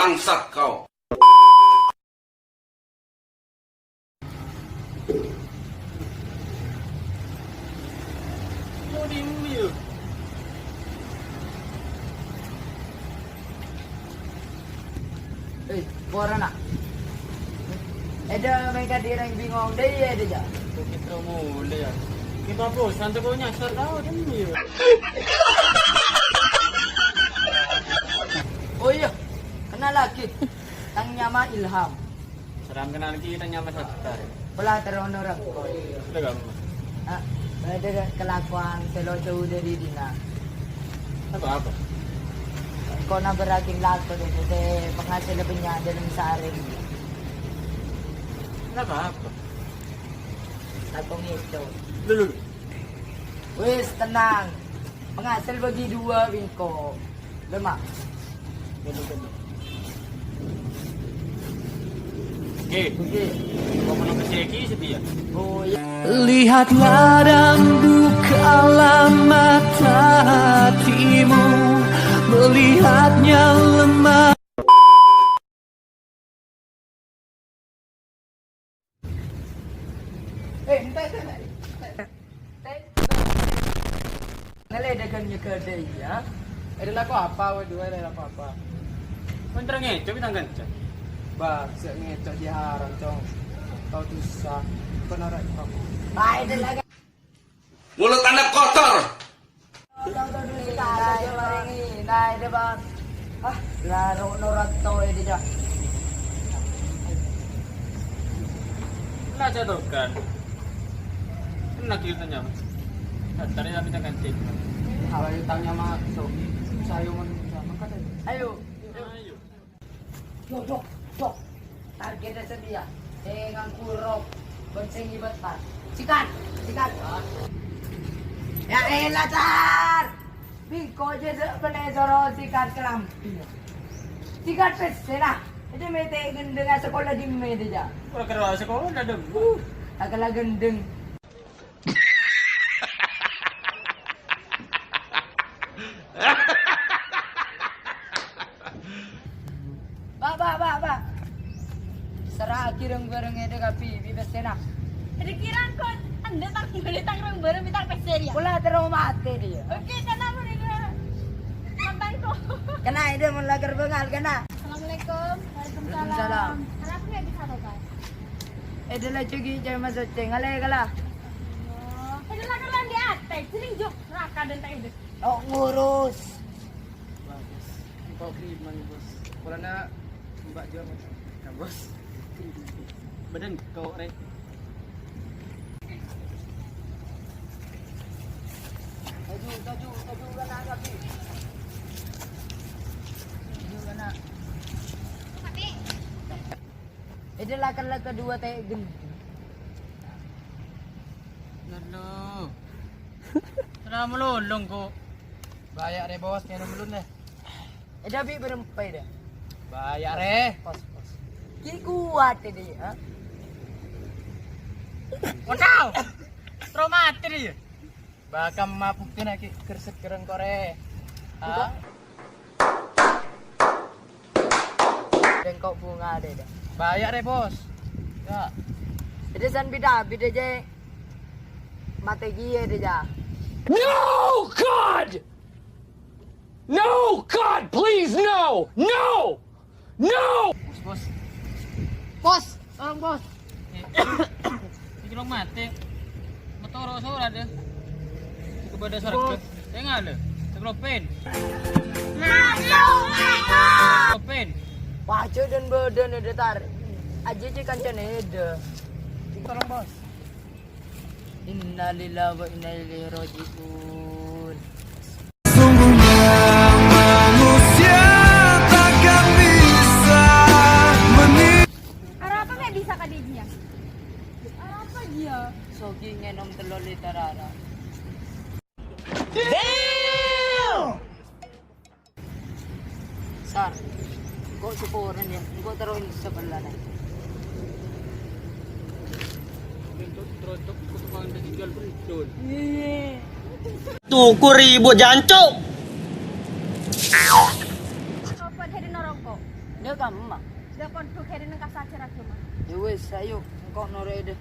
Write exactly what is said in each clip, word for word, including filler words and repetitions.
Bangsat kau. Eh, pora na'. Eda mengka direng bingung deh ya, deh, ja. Bukit Romo, deh, ya. Kita bosan tuh, kok nyasar tau, demi, ya. Oh iya, kenal lagi. Tang nyama Ilham. Salam kenal ki, tang nyama Satar. Pela terrono ra. Sudah kamu? Ah, bâdâ kalakowan sè lo' jâu dâri dinna'. Apa-apa? Engko' nabârrâghi lako dâ', sè panghasèlla bânnya' dâlem saarè. Apa-apa? Lako ngèco. Dulu. Wis, tenang. Panghasèl bâgi duwâ' bi' engko'. Lemak. Oke. Oke. Mau menang ke segi setia. Oh, iya. Lihatlah dan bukalah mata hatimu, melihatnya lemah. Eh, entar, entar, entar. Ngalè dâgân nyegâdâ iyâ. Ada laku apa, weh, dua ada laku apa? Menteri ngèco, bintang ganca. Bah, sè ngèco diharam, Cong. Tau dusa. Benar, Cong. Baik, ada lagi. Mulut Anda kotor. Nah, itu, Bang. Ah, la ro-, norat to, itu, Cak. Lah, jatuhkan. Kena kita nyawa. Tadi tapi tak ganti. Kalau ditanya sama Sogi, saya mau sama kata. Ayo. Ayo. Yo, yo, yo. Targèt sè dhiyâ. Sè ngangghuy rok, bân sè ngibât tas. Sikat, sikat. Ya elah, Tar. Bingko jâ sè bânnè soro sikat kalambhi. Sikat pèssè lah. Itu mètè gendeng sakola dimma itu jâ. Ora kèra sakola, Dem. Uh, agak gendeng. Pak, Pak, Pak, Pak. Serra'aghi rang-bârâng èdâ kabbhi, bi' pèssèna. Èdâ kèra engko' endâ' tang bâli tang rang-bârâng bi' tang pèssè rèya. Pola terro matè dhiyâ. Oke, kèna mon èdâ. Mantanku. Kèna èdâ mon lakar bângal, kèna. Assalamualaikum. Waalaikumsalam. Waalaikumsalam. Arapa mè' bisa, Pak? Èdâ laju ghi' cè' masocce, ngalè kala. Oh, èdâ lakar lan di atè, jering jok, raka dan tak èdâ. Oh, ngurus. Bagus. Engko' kiriman, Bos. Polana Mbak Jo, Bos. Badan kau, Rek. Taju, taju, taju, kana, kaki. Taju, kana. Èdâ lakar la kadhuwâ tè' gendeng. Lho. Salam lolong kok. Bâjâ rè, Bos, ngènom dulu nè. Èdâ bi' bârâmpa èdâ. Bâjâ rè. Pos, pos. Ghi' kowat èdâ, ha? Waduh. Terro matè dhiyâ. Bâ' kamma bhuktèna ghi' ghârsèt ghârâng korè. Ha? Engko'. Engko' bhunga dhiyâ, dhiyâ. Bâjâ rè, Bos. Ya. Èdâ san bidhâ-bidhâ jâ. Matè kèya dhiyâ. No, God! No, God, please, no! No! No! Bos, Bos. Bos, tolong, Bos. Eh, iki long matè. Metoro sora deh. Iku bâdâ swarga. Bos. Tengah lho. Seklopin. Seklopin. Wajah dan badan ada tar. Aja aja kancane ada. Tolong, Bos. Innalillahi wa inna ilaihi raji'un. Sungguhnya manusia takkan bisa meni- Arapa mè' bisa ka dhiyâ? Arapa dhiyâ? Sogi ngènom tello liter ara'. Damn! Sar, engko' syukuran ya, engko' terro sabellana. Tuku ribut jancuk. Apa dhâri norongko? Dâ' kamma? Dâ' pondhuk, ghârina ka sajjhâr aghâma. Ya wis, ayo, engko' noro'è dâ.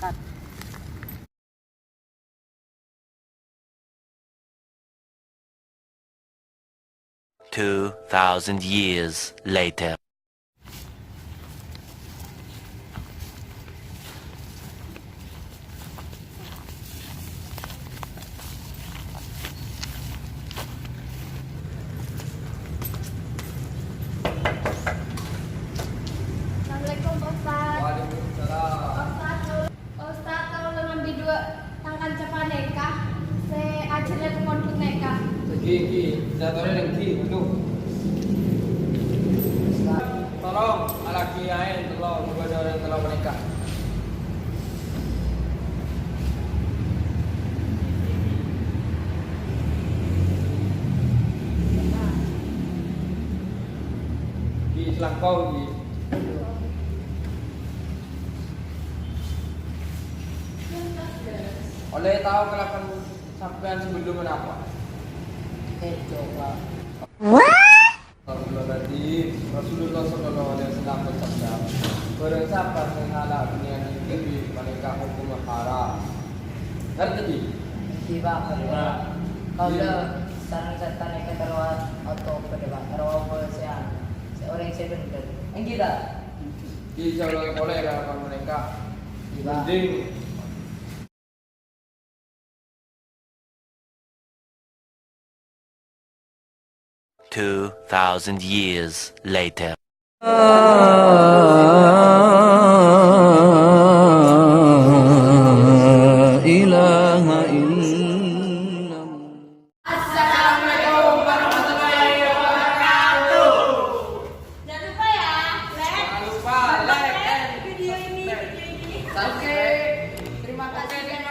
Cut. Two thousand years later. Assalamualaikum, Pak Ustaz. Waalaikumsalam. Pak Ustaz, Ustaz, kaulâ ngambi duwâ' tang kanca panèka sè ajhârâ ka pondhuk nèka. Ghi, ghi, jhâtorè neng ghi, aduh. Tolong, alakè aèn tello', duwâ' orèng tello' panèka. Ghi, selangkong, ghi. Ollè tao kalakowan sampèyan sabellunna napa? Eh, coba. Astagfirullahaladzim. Rasulullah sallallahu alaihi wasallam bersabda, "Barang sapa sè ngala' bânnèyan nèka, panèka hokomma haram." Ngartè, Bi? Èngghi, Pak. Kaulâ sareng sètan èkatèrowa oto bâdâ, Pak. Tèrowa sè anu, sè orèng sè bhendher. Èngghi, ta? Insyaallah polè ka panèka. Iya. Mending. Two thousand years later. إله إلا الله. Assalamualaikum warahmatullahi wabarakatuh. Jangan lupa ya, like, jangan lupa like and video ini, video ini. Oke, terima kasih.